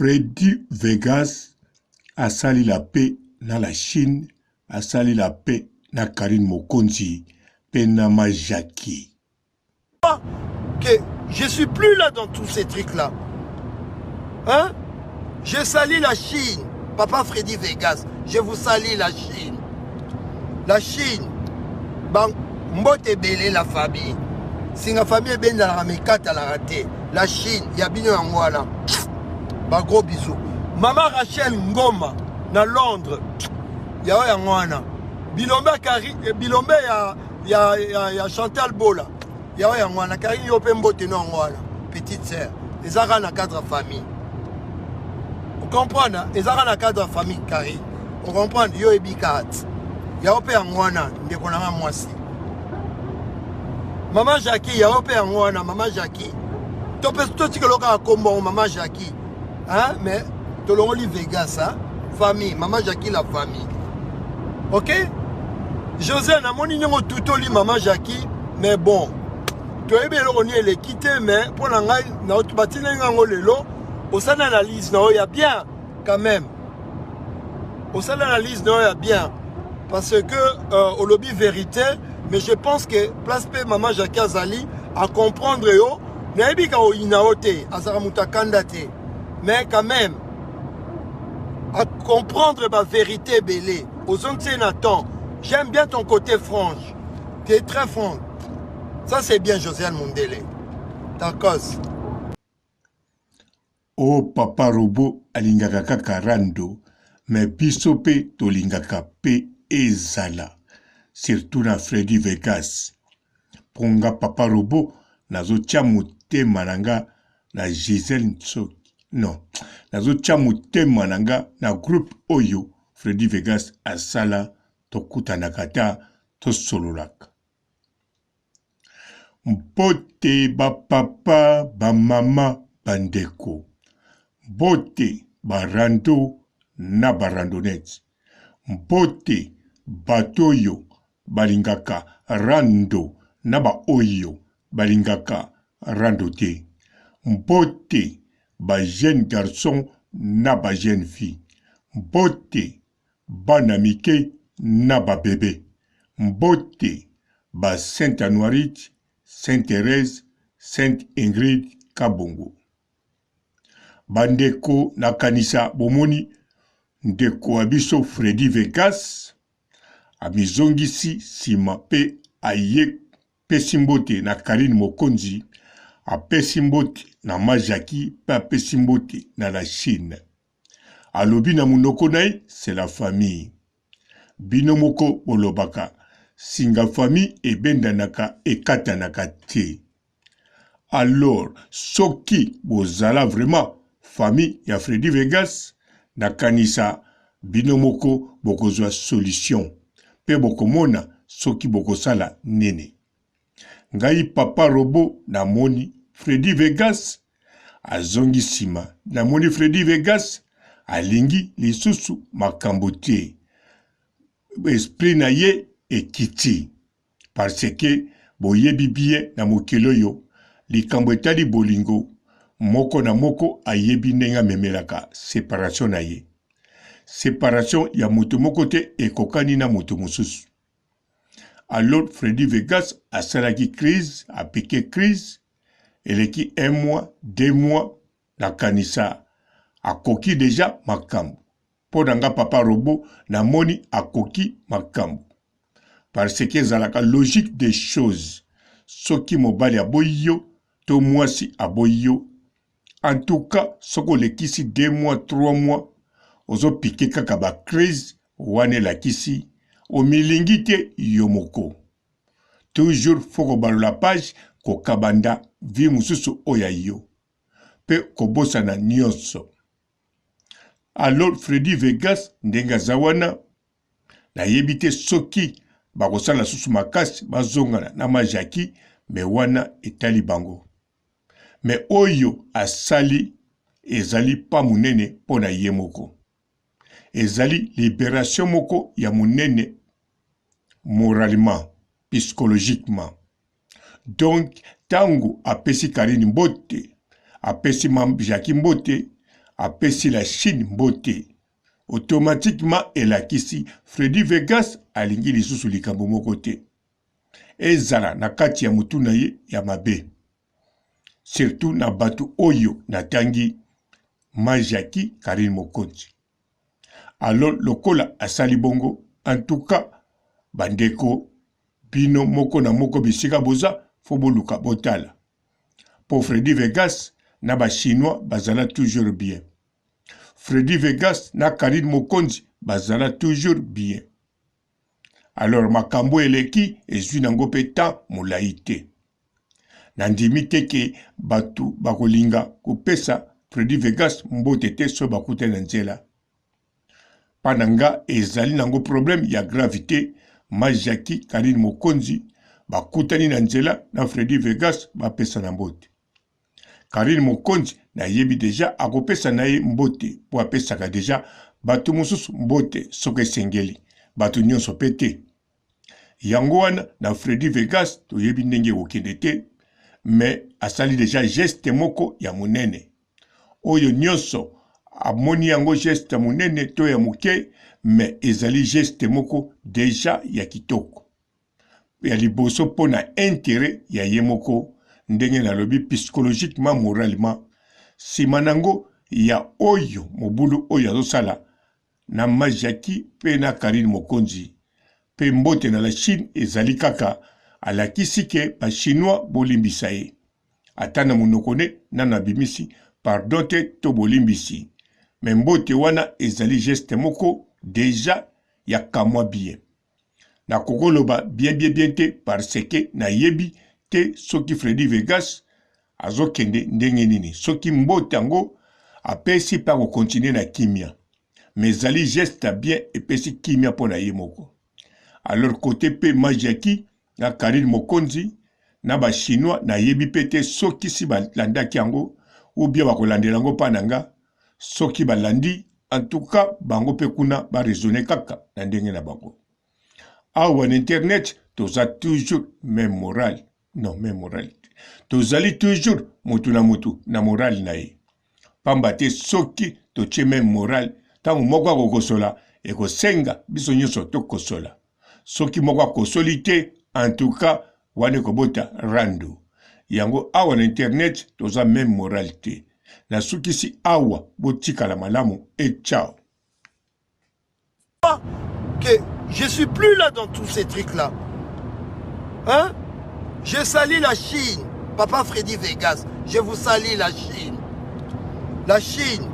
Freddy Vegas asali la paix na la Chine, asali la paix na Carine Mokonzi pe na ma Jackie. Que je suis plus là dans tous ces trucs là. Hein? Je salue la Chine. Papa Freddy Vegas, je vous salue la Chine. La Chine. Bang, mbote ebele la famille. Singa famille ebendalaka mekatalaka te. La Chine, ya bino yango wana. Ba gros bisous. Maman Rachel Ngoma na Londres. Ya yango wana. Bilombe ya Kari, eh, bilombe ya ya, ya, ya Chantal Bola. Ya yango wana Karine yo pe mbote no yango wana. Petite sœur. Eza kaka na cadre ya famille. Ocomprendre? Eza kaka na cadre ya famille Karine. Ocomprendre? Yo oyebi kaka ti. Ya yo pe yango wana ndeko na nga mwasi. Mama Jackie, ya yo pe yango wana mama Jackie. To pe totikela kaka kombo yango mama Jackie. Hein? Mais tolongoli Vegas, hein? Famille, mama Jackie la famille. Ok? José, namoni ndenge otutoli mama Jackie, mais bon, toyebi eloko nini eleki te, mais mpo na ngai batindeli ngai yango lelo, osali analyse na yo ya bien quand même. Osali analyse na yo ya bien parce que euh, olobi vérité, mais je pense que place mpe mama Jackie azali a comprendre yo, nayebi ka oyina yo te, azalaka moto akanda te, mais quand même a comprendre ba vérité ebele, ozongisi ye na temps. J'aime bien ton côté franche, tu es très franc, ça c'est bien. Josiane Mundele Tarkos. Oh papa robot alingaka kaka rando mais biso pe tolingaka pe ezala surtout na Freddy Vegas po nga papa robot nazo tia motema na nga na Gisèle Nsoki non nazo tia motema na nga na groupe oyo Freddy Vegas asala tokutanaka ata tosololaka. Mbote ba papa, ba mama, ba ndeko. Mbote ba rando na ba randonnettes. Mbote bato oyo balingaka rando na ba oyo balingaka rando te. Mbote ba jeunes garçons na ba jeunes filles. Mbote bana mike na ba bebe. Mbote ba Saint Anuarite, Saint Therèse, Sainte Ingrid Kabongo. Ba ndeko nakanisa bomoni ndeko wa biso Freddy Vegas amizongisi sima pe aye pesi mbote na Carine Mokonzi, apesi mbote na Ma Jackie pe apesi mbote na la Chine. Alobi na munoko na ye c'est la famille. Bino moko bolobaka singa famille ebendanaka ekatanaka te. Alors soki bozala vraiment famille ya Freddy Vegas nakanisa bino moko bokozua solution pe bokomona soki bokosala nini. Ngai papa robot na moni Freddy Vegas azongi sima na moni Freddy Vegas alingi lisusu makambo te esprit na ye ekiti parce que boyebi bien na mokili oyo likambo etali bolingo moko na moko ayebi ndenge amemelaka separation na ye separation ya moto moko te ekokani na moto mosusu. Alors Freddy Vegas asalaki crise, a pique crise eleki un mois, deux mois nakanisa akoki dejà makambu. Po na nga papa robot namoni akoki makambu parce que ezalaka logique des choses soki mobali aboyi yo to muasi aboyi yo en tout cas soki olekisi deux mois trois mois ozo pique kaka ba crise wana elakisi omilingi te yo moko toujours faut kobalola page kokabanda vie mosusu oyo ya yo pe kobosana nionso alors Freddy Vegas ndenge aza wana nayebi te soki bakosala susu makasi bazongana na ma Jackie mais wana etali bango mais oyo asali ezali pas munene mpo na ye moko ezali liberation moko ya munene moralement psychologiquement donc tango apesi Carine mbote apesi ma Jackie mbote. Apesi la Chine mbote. Automatiquement elakisi Freddy Vegas alingi lisusu likambo moko te ezala na kati ya mutu na ye ya mabe. Surtout na batu oyo natangi Ma Jackie, Carine Mokonzi. Alors lokola asali bongo en tout cas ba ndeko bino moko na moko bisika boza faut boluka botala po Freddy Vegas na ba chinois bazala toujours bien. Freddy Vegas na Carine Mokonzi bazala toujours bien. Alors makambo eleki ezui nango pe temps molayi te. Nandimi te ke batu bakolinga kopesa Freddy Vegas mbote te soki bakutani na nzela. Pa na nga ezali nango problème ya grave te, ma Jackie, Carine Mokonzi bakutani na nzela na Freddy Vegas bapesana mbote. Carine Mokonzi nayebi dejà akopesa naye mbote po apesaka dejà batu mosusu mbote soki esengeli, batu nionso pe te. Yango wana na Freddy Vegas toyebi ndenge ekokende te mais asali dejà geste moko ya monene oyo nionso amoni yango geste ya monene to ya moke mais ezali geste moko dejà ya kitoko. Ya liboso mpo na interet ya ye moko, ndenge nalobi psychologiquement, moralement, sima nango ya oyo mobulu oyo azosala na ma Jackie mpe na Carine Mokonzi mpe mbote na la Chine ezali kaka alakisi ke ba chinois bolimbisa ye ata na monoko ne nanu abimisi pardon te to bolimbisi mais mbote wana ezali geste moko dejà ya kamwa bien. Nakoki koloba bien bien bien te parce que nayebi te soki Freddy Vegas azokende ndenge nini soki mbote yango apesi pe ako continuer na kimia mais ezali geste ya bien epesi kimia pona ye moko alors cote pe ma Jackie na Carine Mokonzi na ba chinois nayebi pe te soki si balandaki yango ou bien bakolandela yango pa na nga soki balandi en tout cas bango pe kuna ba raisonner kaka na ndenge na bango awa na internet toza toujours meme morale non meme morale tozali toujours mutu na mutu na morale na ye pamba te soki totie meme morale ntango moko akokosola ekosenga biso nyonso tokosola soki moko akosoli te en tout cas wana ekobota rando yango awa na internet toza meme morale te nasukisi awa botikala malamu et ciao que je suis plus là dans tous ces trucs là hein je salue la Chine papa Freddy Vegas je vous salue la Chine la Chine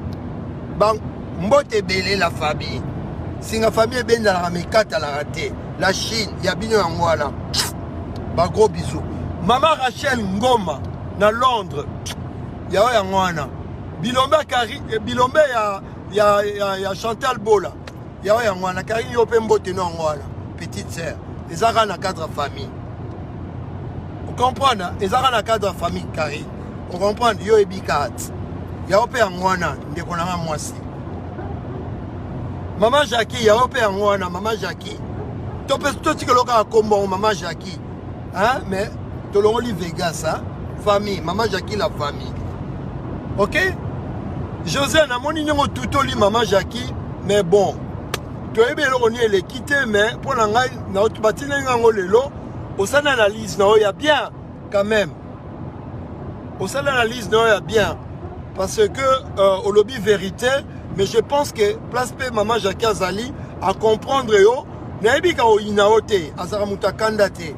ba mbote ebele la famille singa famille ebendalaka mekatalaka te la Chine ya bino yango wana ba gros bisous mama Rachel Ngoma na Londres yayo yango wana bilombe ya Kari, eh, bilombe ya, ya, ya, ya Chantal Bola yayo yango wana Karine yo mpe mbote no yango wana petite sœur eza kaka na cadre ya famille ocomprendre eza kaka na cadre ya famille Karine ocomprendre yo oyebi kaka ti yayo mpe yango wana ndeko na nga mwasi mama Jackie yayo mpe yango wana mama Jackie totikela kaka nkombo yango mama Jackie hein mais tolongoli Vegas hein famille mama Jackie la famille ok José namoni ndenge otutoli mama Jackie mais bon toyebi eloko nini eleki te mais mpo na ngai batindeli ngai yango lelo osali analyse na oyo ya bien quand même osali analyse na oyo ya bien parce que euh, olobi vérité mais je pense que place mpe mama Jackie azali a comprendre yo nayebi ka oyina yo te azalaka moto akanda te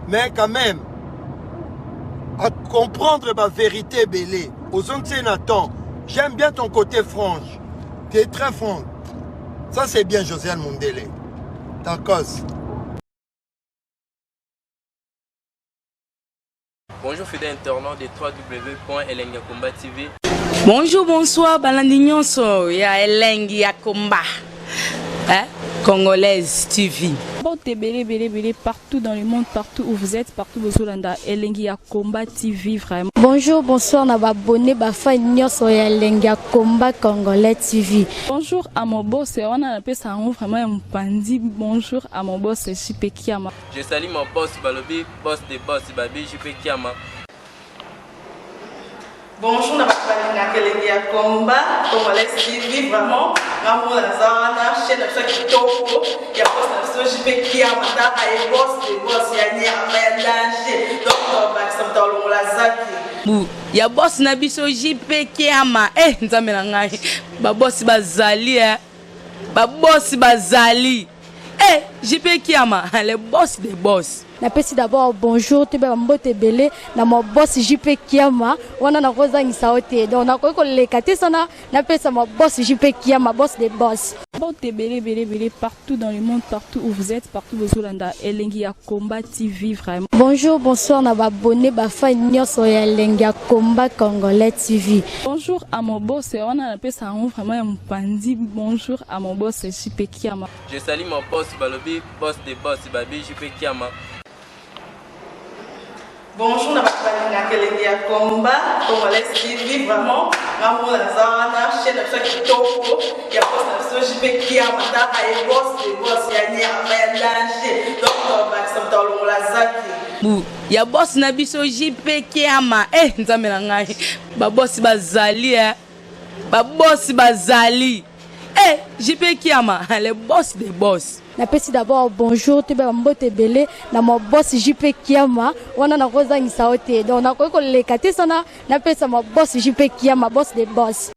mais quand même a comprendre ba vérité ebele ozongisi ye na temps j'aime bien ton côté franche tu es très franc ça c'est bien Josiane Mundele ta cause Bonjour fidèles internautes de www.elengiyakomba TV. Bonjour, bonsoir, balandi nyonso ya elengi ya komba. Hein? Congolaise TV. Mbote ebele ebele ebele partout dans le monde, partout où vous êtes, partout bozolanda elengi ya combat TV vraiment. Bonjour, bonsoir na ba abonnés ba fans nyonso ya elengi ya combat congolais TV. Bonjour à mon boss, wana napesa yango vraiment ya mopanzi. Bonjour à mon boss JP Kiama. Je salue mon boss balobi boss de boss babi JP Kiama. Bonjour na bato balingaka elengi ya combat congolais TV, vraiment nga moko naza wana, chaîne na biso ya kitoko ya boss na biso JP Kiama, tala ye, boss de boss ya nyama ya danger. Donc tobakisa moto alongola zaki Bu ya boss na biso JP Kiama. Eh, nzambe na ngai, babosi bazali, eh. Babosi bazali, eh, JP Kiama, le boss de boss. Napesi d'abord bonjour, toyeba bambote ebele na ma boss JP Kiama. Wana nakozangisa yo te, donc nakoki koleka te sana napesa ma boss JP Kiama, boss de boss. Mbote ebele ebele ebele partout dans le monde, partout où vous êtes, partout bozolanda Elengi ya Combat TV vraiment. Bonjour, bonsoir na baabonnés, bafans nyonso ya Elengi ya Combat Congolais TV. Bonjour à mon boss, wana napesa yango vraiment ya mopanzi. Bonjour à mon boss JP Kiama. Je salue mon boss balobi boss de boss babi JP Kiama. Bonjour na bato balingaka elengi ya combat congolais TV, vraiment nga moko naza wana, chaîne na biso ya kitoko ya boss na biso JP Kiama, tala ye, boss de boss ya nyama ya danger. Donc tobakisa moto alongola zaki Bu ya boss na biso JP Kiama. Eh, nzambe na ngai, babosi bazali, eh. Babosi bazali, eh, JP Kiama, le boss de boss. Napesi d'abord bonjour, toyeba bambote ebele na ma boss JP Kiama. Wana nakozangisa yo te, donc nakoki koleka te sana napesa ma boss JP Kiama, boss de boss.